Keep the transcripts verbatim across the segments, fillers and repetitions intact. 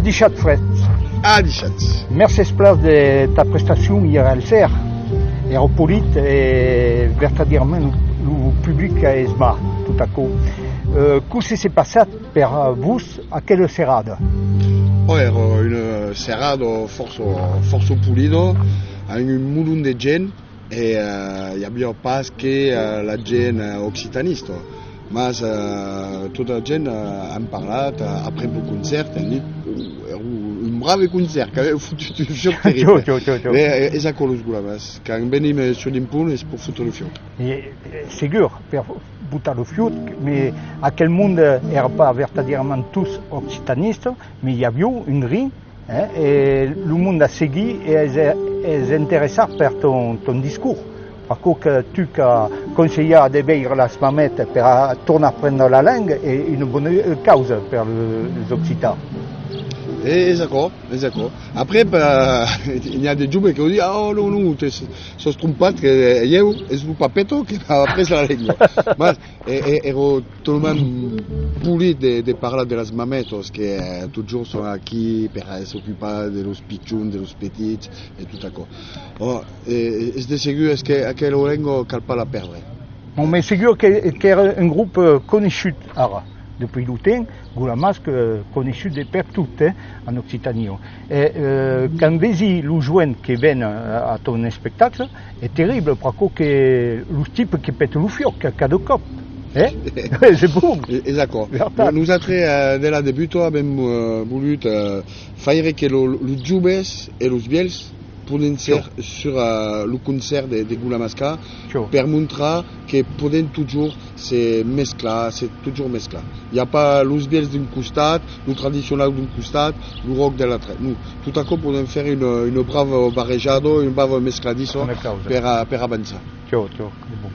Adishatz, Fred. Adishatz. Mercés plan de ta prestacion ièr al ser. Èra polit e vertadièrament lo, lo public a esmat tot aquò. Eh, cossí s'es passat per vos aquela serada? Ò, èra una serada fòrça, fòrça polida, amb un molon de gent. E, eh, i aviá pas que, eh, la gent, eh, occitanista, mas, eh, tota la gent, eh, an parlat, eh, après lo concèrt, an dit: "Ò, èra un brave concèrt, qu'avèm fotut un fiòc terrible." Tio, tio, tio, tio. E, eh, es aquò los Gulamas, quand venim, eh, sus un pont, es per fotre lo fiòc. E, eh, segur, per botar lo fiòc, mas aquel monde èra pas vertadièrament tots occitanistas, mas i aviá un drin Eh, e lo monde a seguit e es, es interessat per ton, ton discors. Pr'aquò que tu qu'as conselhat de veire las mametas per a, tornar prendre la lenga es una bona causa per lo, los occitans. E, es aquò, es aquò. Après, n'i a de joves que dison: "Ah, ò, non, non, te, sòs trompat, que ieu es lo Papeta que m'a aprés la lenga." Mas E, e, èra talament polit de, de parlar de las mametas que, eh, totjorn son aquí per, eh, s'ocupar de los pichons, de los petits e tot aquò. Ò, e, es de segur, es que aquela lenga cal pas la pèrdre. Bon, mas segur que, qu'èra un grop, eh, coneishut ara, depuèi lo temps, Gulamas, que coneishut de pertot, eh, en Occitània. E, eh, quand vesi lo joen que ven a, a ton espectacle, es terrible, pr'aquò que los tipes que pètan lo fiòc a cada còp, eh? Es bon. E, es aquò. Vertat. Nosautres, eh, de la debuta, avèm, eh, volut, eh, faire que lo, los joves e los vièlhs pòden ser sus, eh, lo concèrt de, de Gulamasca per montrar que pòden totjorn se mesclar, se totjorn mesclar. I a pas los vièlhs d'un costat, lo tradicionau d'un costat, lo rock de l'autre. Non, tot aquò pòden faire una, una brava barrejada, una brava mescladissa per a, per avançar. Tio, tio, es bon.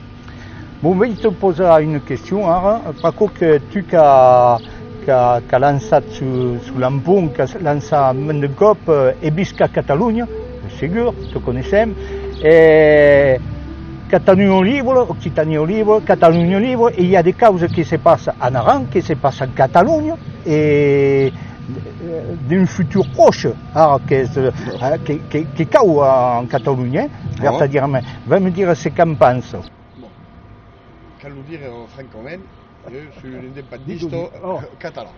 Bon, vei te posar una question ara, pr'aquò que tu qu'as, qu'as, qu'as lançat sus, sus l'empont, qu'as lançat mens d'un còp, eh, E visca Catalonha, segur, te coneissèm, e Catalonha Libra, Occitània Libra, Catalonha Libra, e i a de causas que se passan en Aran, que se passan en Catalonha, e, eh, d'un futur pròche, ara qu'es, eh, que, que, que cau en Catalonha, eh, vertadièrament. Vas me dire ce qu'en pensas. Bon, cal lo dire, eh, francament, ieu soi un independentista catalan.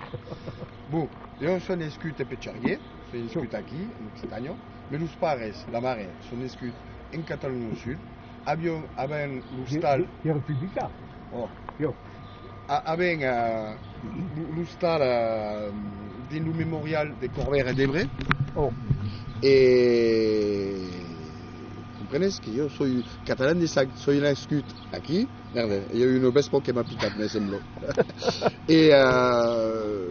Bon, ieu soi nascut a Pecharguer, soi nascut aquí, en Occitània, mas los pares, la mare, son nascuts en Catalonha Sud, avián, avèm l'ostal. Ò. A-, avèm, eh, lo, l'ostal, eh, dins lo memorial de Corbera d'Ebre. Ò. E comprenes que ieu soi catalan de sang, soi nascut aquí. Merde, i a una vèspa que m'a picat, me sembla. E, eh,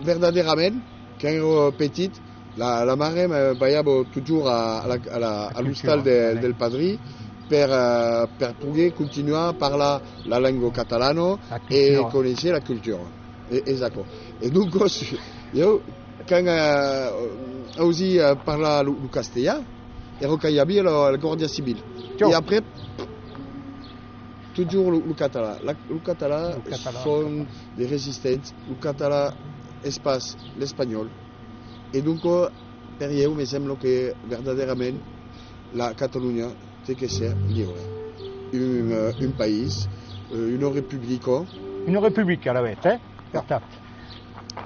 vertadièrament, quand èra petit, la, la mare me balhava totjorn a, a la, a la, a l'ostal de, del padrí per, eh, per poguer continuar a parlar la lenga catalana e conéisser la cultura. E, es aquò. E doncas, ieu, quand, eh, ausi, eh, parlar lo, lo castelhan, èra quand i aviá la, la Guàrdia Civila. E après, totjorn lo, lo catalan. La, lo catalan son de resistents. Lo catalan es pas l'espanhòl. E donc, per ieu, me sembla que vertadièrament la Catalonha té que ser liure. Un, eh, un país, eh, una republica. Una republica, alavetz, eh? Vertat.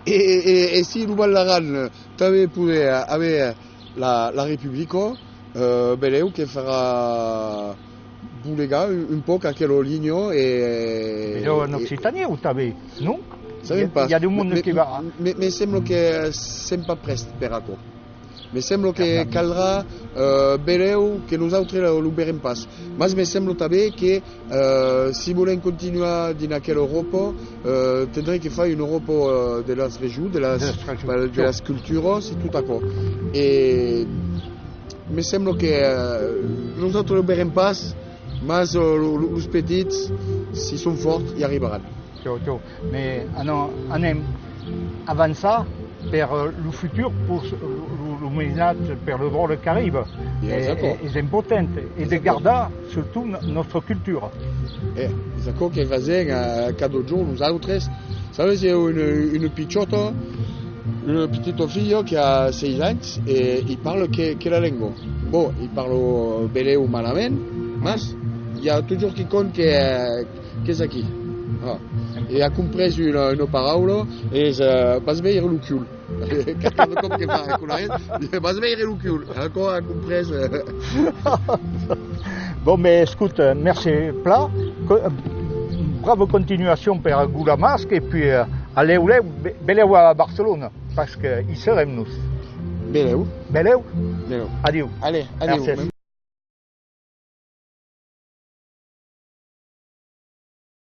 E, e, e, e si lo Val d'Aran tanben podè aver la, la republica, eh, belèu que farà bolegar un, un pauc aquela linha e... Belèu en Occitània o tanben, non? Sabèm pas. I a, i a de monde que va. Me, me, me sembla que sèm pas prèst per aquò. Me sembla que caldrà, eh, belèu que nosautres lo, lo verem pas. Mas me sembla tanben que, eh, si volèm continuar dins aquela Euròpa, eh, tendrem que far una Euròpa, eh, de las regions, de las, de las culturas e tot aquò. E me sembla que, eh, nosautres lo verem pas, mas, eh, lo, lo, los petits, si son fòrts, i arribaràn. Tio, tio. Mas anem, anem avançar per, eh, lo futur, per lo, lo, lo mainatge, per lo dròlle qu'arriba. E, e, es important. E de gardar, surtot, no-, nòstra cultura. E, es aquò que fasèm, eh, cada jorn, nosautres. Sabes, ieu, una, una pichòta, Una petita filha qui a seis ans e i parla que, que la lenga. Bon, i parla belèu malament, mas i a totjorn quicòm que, qu'es aquí. Ah. E a comprés una, una paraula, es, eh, vas veire lo cul. Cada còp que fa aquò, vas veire lo cul. Aquò a comprés, eh. Bon, ben, escota, merci plan. Co-, brava continuacion per Gulamasc e puis, eh, a lèu lèu, be-, belèu a Barcelona, parce que i serem, nos. Belèu. Belèu? Belèu. Adiu. Allez, adiu. Merci.